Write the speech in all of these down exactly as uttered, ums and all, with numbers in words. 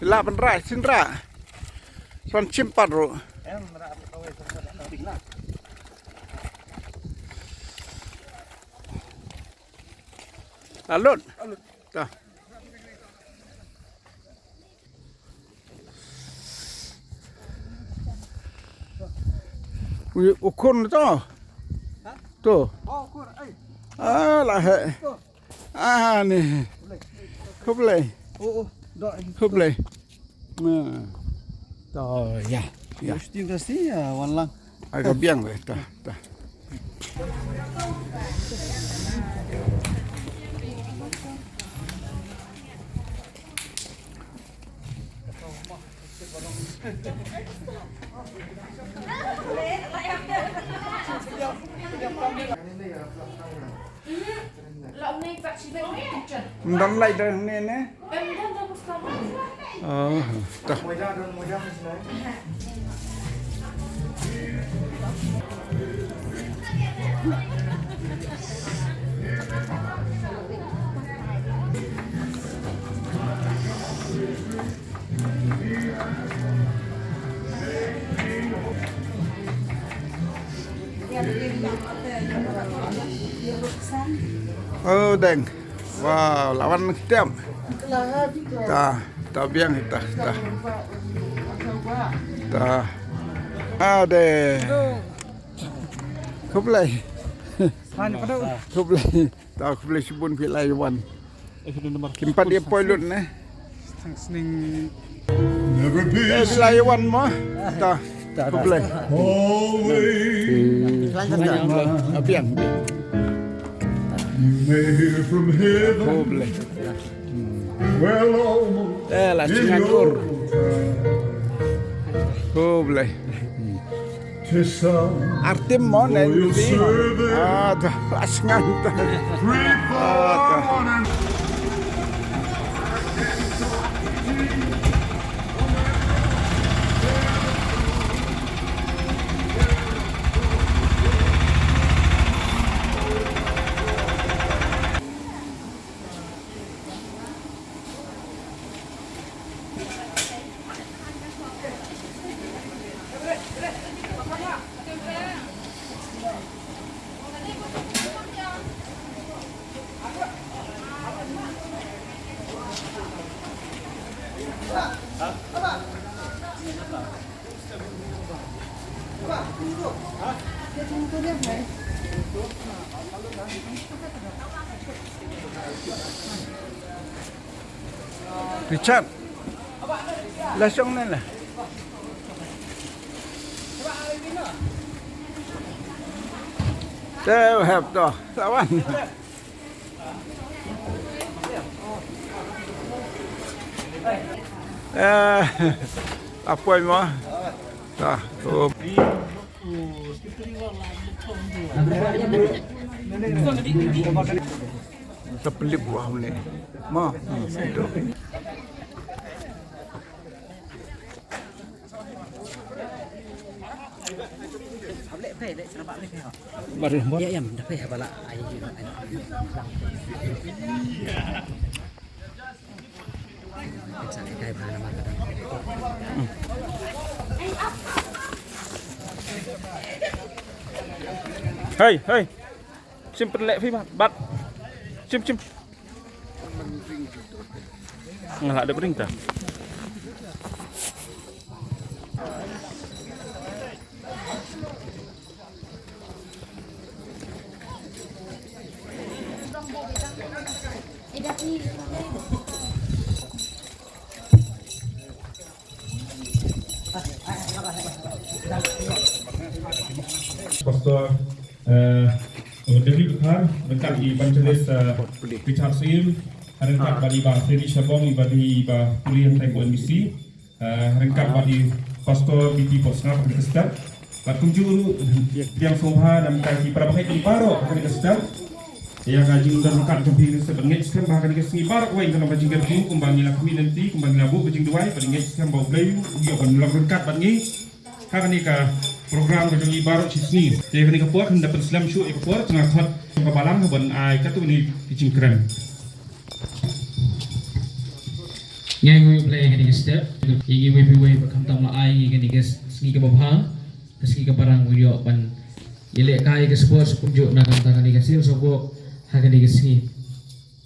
Lah ban rai, sien rai. Son chimpat ru. Lalut. Ta. Ui, u khun to. To. Ah, la he. Ah, ni. Khublei. Khublei. Na. To, ya, ya. Mesti kasi ya, wan lang. Ai ka biang le, ta, ta. Ym don light da hangne ne? Oh, ta. Oh, deng. Wow, la wan ktiam. Ta, ta biang ta, ta. Ta. Ah, de. Khublei. Khublei. Ta khublei shibun phi la ïa wan. Kim pat ïa poi lut ne. Tang sning. Eh, phi la ïa wan mo. Ta. Khublei. Biang. Khublei. Eh, la shngain ur. Khublei. Artim mo ne. Ah, ta, la shngain ta. Ah, ta. Richard. La shong ne la. Te hep to. Lawan. Eh, apoi mo. Ta, to. Sa pynlip wah ne. Ma, hmm, to. Baru. Ya, ya, dah payah bala. Ai. Hei, hei. Shim pynleh phi, Bat. Shim, shim. Nga la dep ring ta. Pastor, eh, David Dkhar, ryngkat i Evangelist, eh, Richard Syiem, ryngkat bad i Bah Freddy Shabong, i ba dei i ba pule hangtai ka O N B C, eh, ryngkat bad i Pastor B P Potsnap, ryngkat bad kumjuh ruh pdiang sngewbha na ka bynta ki para bangeit baroh ha kane ka step. Ïa ka jingdon ryngkat jong phi, ngin sa ngeit skhem ba ha kane ka sngi baroh kawei kan long ka jingkyrkhu kumba ngi la khmih lynti, kumba ngi la buh ka jingduwai, bad ngeit skhem ba U Blei u ïoh ban long ryngkat bad ngi ha kane ka program ka jong ngi baroh shi sngi. Te kane ka por, ngin da pynslem shuh ïa ka por, te nga khot Ka balang ban ai katto katne ki jingkren. Ngi ngeit U Blei ha kane ka step, ïa ngi wei pa wei ba khamtam la ai ngi kane ka sngi kaba bha, ka sngi kaba rang ban ïoh ban ïalehkai ka sports kumjuh na ka bynta kane ka sales of work ha kane ka sngi.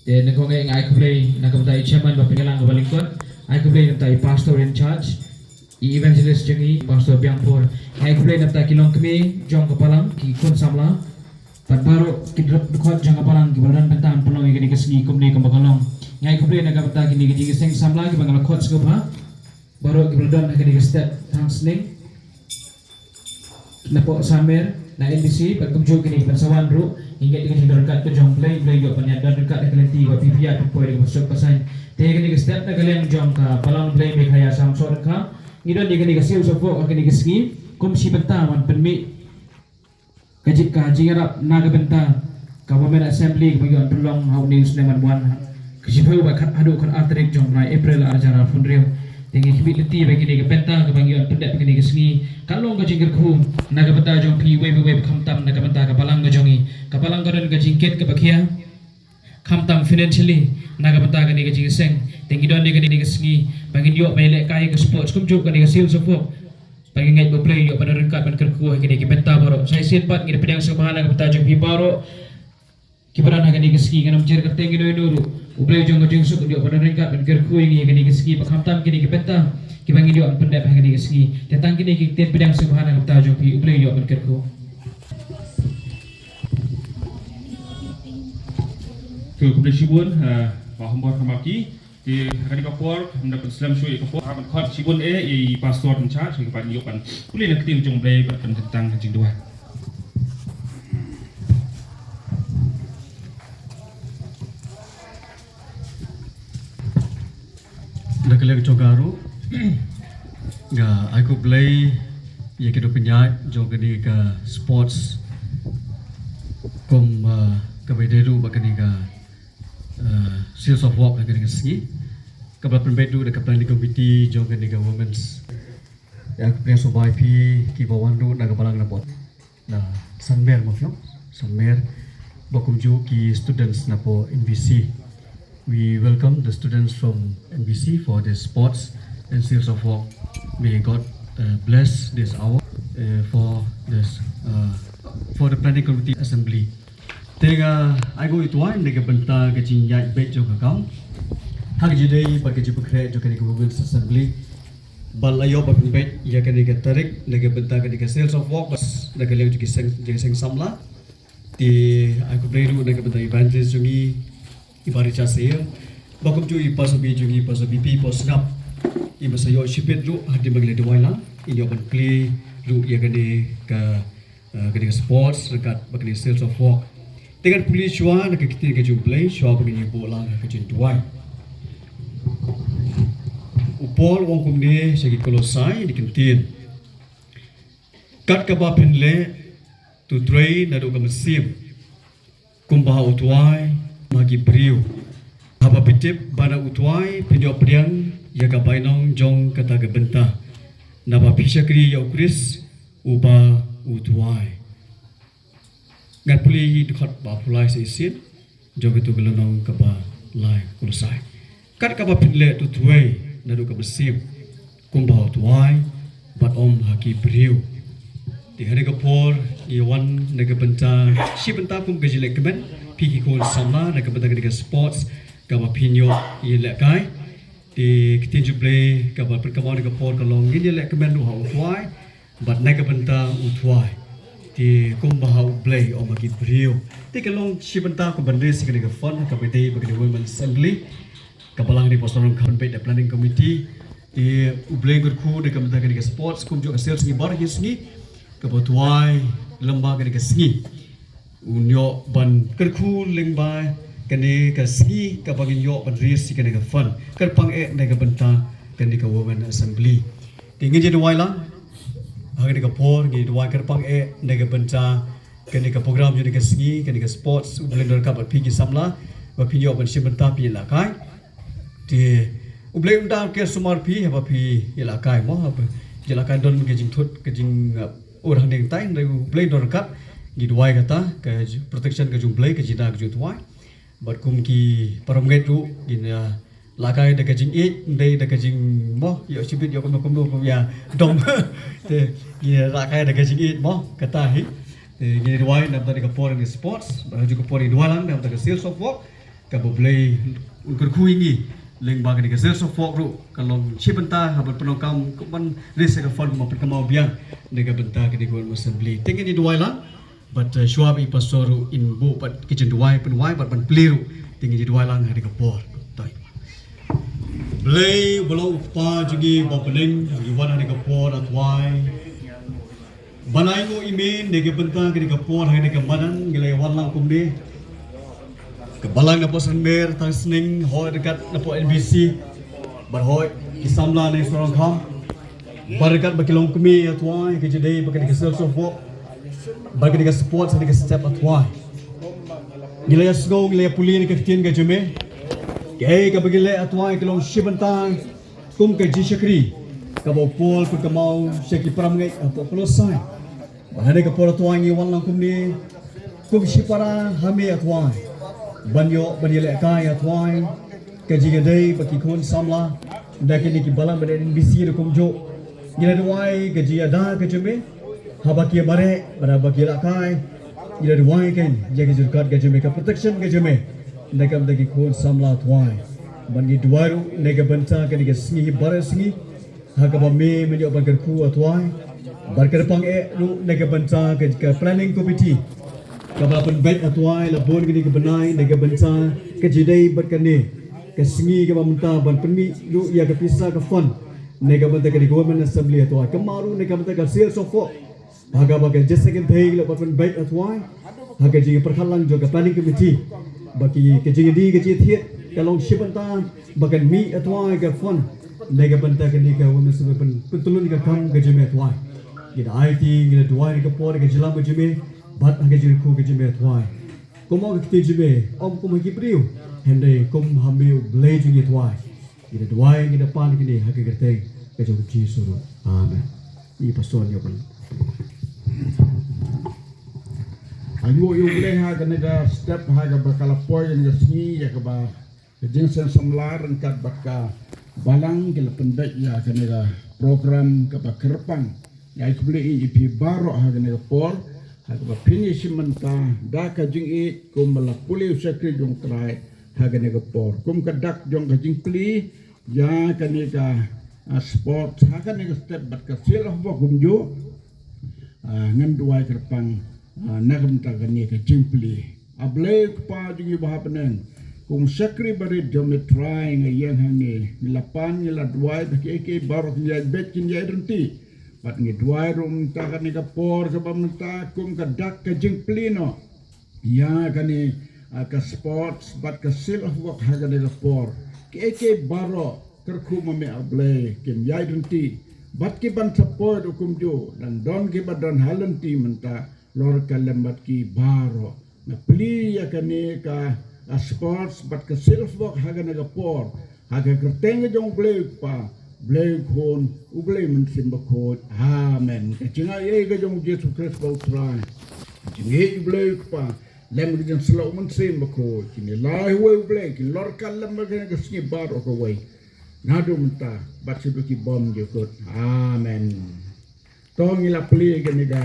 Te nyngkong eh nga ai khublei na ka bynta i chairman ba pynïalang kaba lyngkot, ai khublei na ka bynta i pastor in charge, i evangelist jong ngi, Pastor Biangpur. Nga ai khublei na ka bynta ki longkmie jong ka balang, ki khun samla bad baroh ki dkhot jong ka balang kiba la don bynta ban pynlong ïa kane ka sngi kumne kumba ka long. Nga ai khublei na ka bynta kine ki jingïaseng samla kiba nga la khot sngewbha, baroh kiba la don ha kane ka step, tang sning na pok samer na N B C bad kumjuh kine kiba sa wan ruh. Ngi ngeit ïa ka jingdon ryngkat ka jong U Blei, U Blei u ïoh ban ïaid don ryngkat ha ka lynti ba phi phi ïaid phi poi da kaba suk ba saiñ. Te ha kane ka step na ka liang jong ka balang Blei Meghalaya Assam Sohryngkhia, ngi don ïa kane ka sales of work ha kane ka sngi kum shi bynta ban pynmih ka jing, ka jingïarap na ka bynta ka Women Assembly kaba ngi ïoh pynlong ha une u snem ban wan, ka shiphew bad khat haduh khat ar tarik jong u bnai April ar hajar arphew hynriew. Te ngi khmih lynti ba kine ka bynta kaba ngi ïoh pyndep ha kane ka sngi ka long ka jingkyrkhu na ka bynta jong phi wei pa wei, khamtam na ka bynta ka balang ka jong ngi. Ka balang ka don ka jingkit kaba khia, khamtam financially na ka bynta kane ka jingïaseng. Te ngi don ïa kane ka sngi ba ngin ïoh ban ïalehkai ka sports kumjuh kane ka sales of work. Ba ngi ngeit ba U Blei u ïoh ban ryngkat ban kyrkhu ha kine ki bynta baroh. Sa shisien pat ngi da pdiang sngewbha na ka bynta jong phi baroh kiba don ha kane ka sngi. Ngam jer kyrteng ino ino ruh, U Blei jong ka jingsuk u ïoh ban ryngkat ban kyrkhu ïa ngi ha kane ka sngi, ba khamtam kine ki bynta kiba ngi ïoh ban pyndep ha kane ka sngi. Te tang kine ki ktien pdiang sngewbha na ka bynta jong phi, U Blei u ïoh ban kyrkhu. Khublei shibun, eh, Bah Hombor Kharmaki. Te ha kane ka por, ynda pynslem shuh ïa ka por, ha ban khot shibun eh ïa i pastor in charge, ha kaba ngin ïoh ban pule na ka ktien jong U Blei bad pynkyntang ka jingduwai. Na ka liang jong nga ruh, nga ai khublei ïa ki nongpynïaid jong kane ka sports, kum, ah, kaba ïadei ruh bad kane ka, ah, sales of work ha kane ka sngi, kaba la pynbeit ruh da ka planning committee jong kane ka women's. Ïa ka pynïasoh bai phi kiba wan ruh na ka balang na pdeng na Sanmer, mo phi ong Sanmer, ba kumjuh ki students na pdeng N B C. We welcome the students from N B C for this sports and sales of work. May God, uh, bless this hour, uh, for this, uh, for the planning committee assembly. Te nga ai nguh ïa U Trai na ka bynta ka jingïaid beit jong ka kam ha ka jingïadei bad ka jingpynkhreh jong kane ka Women's Assembly. Ba la ïoh ban pynbeit ïa kane ka tarik na ka bynta kane ka sales of work, bad na ka liang jong ki seng, jong ki seng samla. Te ai khublei ruh na ka bynta evangelist jong ngi, i Bah Richard Syiem, ba kumjuh i Pastor B jong ngi, Pastor B P Posngap, iba sa ïoh shibit ruh hadien ba ngi la duwai lang, in ïoh ban plie ruh ïa kane ka, eh, kane ka sports ryngkat bad kane ka sales of work. Te ngan pule shuwa na ka ktien ka jong U Blei shuwa ba ngin ïa buh lang ha ka jingduwai. U Paul u ong kumne sha ki Kolosai, ha ka ktien: Kat kaba phin leh, to trei naduh ka mynsiem, kumba ha U Trai, ym ha ki briew. Haba phi tip ba na U Trai phin ïoh pdiang ïa ka bainong jong kata ka bynta, naba phi shakri ïa U Khrist uba U Trai. Ngan pule ïa ki dkhot ba arphew lai sa shisien jong katu ka lynnong kaba lai Kolosai. Kat kaba phin leh, to trei naduh ka mynsiem, kumba ha U Trai bad ym ha ki briew. Te ha kane ka por ngi wan na ka bynta, shi bynta kum ka jingïalehkmen, phi ki khun samla na ka bynta kane ka sports kaba phin ïoh ïalehkai. Te ka ktien jong U Blei kaba pynkynmaw ha kane ka por ka long ngin ïalehkmen ruh ha U Trai bad na ka bynta U Trai. Te kumba ha U Blei, ym ha ki briew. Te ka long shi bynta kum ban raise ïa kane ka fund ha kaba ïadei bad kane ka Women Assembly. Ka balang kane ka por sdang ruh ka pynbeit da planning committee. Te U Blei un kyrkhu da ka bynta kane ka sports kumjuh ka sales, ngi baroh ki sngi, kaba U Trai lem bad kane ka sngi un ïoh ban kyrkhu lyngba kane ka sngi kaba ngin ïoh ban raise ïa kane ka fund, kyrpang eh na ka bynta kane ka Women Assembly. Te ngin ïa duwai lang ha kane ka por, ngin ïa duwai kyrpang eh na ka bynta kane ka program jong kane ka sngi, kane ka sports, U Blei un don ryngkat bad phi ki samla, ba phin ïoh ban shim bynta, phin ïalehkai. Te U Blei un da ka sumar phi haba phi ïalehkai, mo, haba ïalehkai, don ka jingthut, ka jing, uh, ur hangne hangtai, hynrei U Blei un don ryngkat. Ngi duwai kata ka protection ka jong U Blei, ka jingda ka jong U Trai. Bad kum ki parangeit ruh ngin, ah, lehkai da ka jingïeit, ym dei da ka jingmoh, ïoh shibit, ïoh kumno kumno, kum ïa dom. Te ngi lehkai da ka jingïeit mo, kata hi. Te ngi duwai namar ka por ngi sports, bad ha ka por ngi duwai lang namar ka sales of work. Kaba U Blei un kyrkhu ïa ngi lyngba kane ka sales of work ruh, ka long shi bynta ha ban pyndonkam, ka ban leh sa ka fund, ka ban pynkynmaw biang na ka bynta kane ka Women Assembly. Te ngin ïa duwai lang. Bad, eh, shuwa ba i pastor ruh in buh bad ka jingduwai, pynduwai bad ban plie ruh. Te ngin ïa duwai lang ha kane ka por. Te U Blei uba long U Kpa jong ngi uba ha bneng, ngi wan ha kane ka por, A Trai, ban ai nguh ïa me na ka bynta kane ka por, ha kane ka madan ngi la ïa wan lang kumne. Ka balang na Port Saitpur, tang sning, hooid ryngkat na Port N B C, bad hooid ki samla na Sohryngkham, bad ryngkat bad ki longkmie, A Trai, ka jingdei bad kane ka sales of work, bad kane ka sports, kane ka step, A Trai. Ngi la ïa sngew, ngi la ïa pule na ka ktien ka jong me. Kaei kaba ngi leh, A Trai, ka long shi bynta kum ka jingshakri kaba u Paul u pynkynmaw sha ki parangeit hapoh Kolossai. Bad ha kane ka por, A Trai, ngi wan lang kumne kum shipara ha me, A Trai, ban ïoh ban ïa lehkai, A Trai, ka jingïadei bad ki khun samla na kine ki balang bad N B C ruh kumjuh. Ngi la duwai ka jingïada ka jong me, haba ki mareh bad haba ki lehkai. Ngi la duwai kein ïa ka jingryngkat ka jong me, ka protection ka jong me na ka bynta ki khun samla, A Trai. Bad ngi duwai ruh na ka bynta kane ka sngi hi baroh sngi, ha kaba me men ïoh ban kyrkhu, A Trai. Bad ka dei pang eh ruh na ka bynta ka, ka planning committee kaba la pynbeit, A Trai, la bun kine ki bnai na ka bynta ka jingdei bad kane ka sngi kaba mynta, ban pynmih ruh ïa ka pisa, ka fund, na ka bynta kane ka Women Assembly, A Trai. Kumjuh ruh na ka bynta ka sales of work, ha kaba ka jingïaseng kynthei la pynbeit, A Trai, ha ka jingpyrkhat lang jong ka planning committee. Bad ki, ka jingdie ka jingthied ka long shi bynta ba kan mih, A Trai, ka fund na ka bynta kane ka Women Assembly, pyn, pyntyllun ka kam ka jong me, A Trai. Ngi da aiti, ngi da duwai na ka por, ka jinglam ka jong me, bad ha ka jingkyrkhu ka jong me, A Trai. Kum ka ktien jong me, ym kum ha ki briew, hynrei kum ha me, U Blei jong ngi, A Trai. Ngi da duwai, ngi da pan kine ha ka kyrteng ka jong U Jisu ruh. Amen. I pastor ïa u ban. Ai nguh ïa U Blei ha kane ka step, ha kaba ka la poi kane ka sngi, ïa kaba ka jingseng samla ryngkat bad ka balang ki la pynbeit ïa kane ka program kaba kyrpang. Ngi ai khublei ïa phi baroh ha kane ka por, ha kaba phin ïashim bynta da ka jingïeit kumba la pule u shakri jong U Trai ha kane ka por. Kum ka dak jong ka jingplie ïa kane ka, ah, sports, ha kane ka step bad ka sales of work kumjuh. Ah, ngan duwai kyrpang, ah, na ka bynta kane ka jingplie. A Blei Kpa jong ngi ba ha bneng, kum shakri barit jong me, Trai, nga ïeng hangne, ngi la pan, ngi la duwai ba kiei kiei baroh kin ïaid beit, kin ïaid ryntih. Bad ngi duwai ruh mynta kane ka por kaba mynta kum ka dak ka jingplie noh ïa kane, ah, ka sports bad ka sales of work ha kane ka por. Kiei kiei baroh, kyrkhu ma me, A Blei, kim ïaid ryntih bad ki ban support ruh kumjuh, dang don kiba don ha lynti mynta, lorka lem bad ki baroh. Nga plie ïa kane ka, ah, sports bad ka sales of work ha kane ka por, ha ka kyrteng ka jong U Blei U Kpa, Blei U Khun, U Blei Mynsiem Bakhuid. Amen. Ka jingaiei ka jong U Jisu Khrist ba U Trai, ka jingïeit U Blei U Kpa, lem ka jingsyllok U Mynsiem Bakhuid, kin ïalai uwei U Blei, kin lorka lem bad kane ka sngi baroh kawei, naduh mynta bad shaduh ki bymjukut. Amen. To ngi la plie kane ka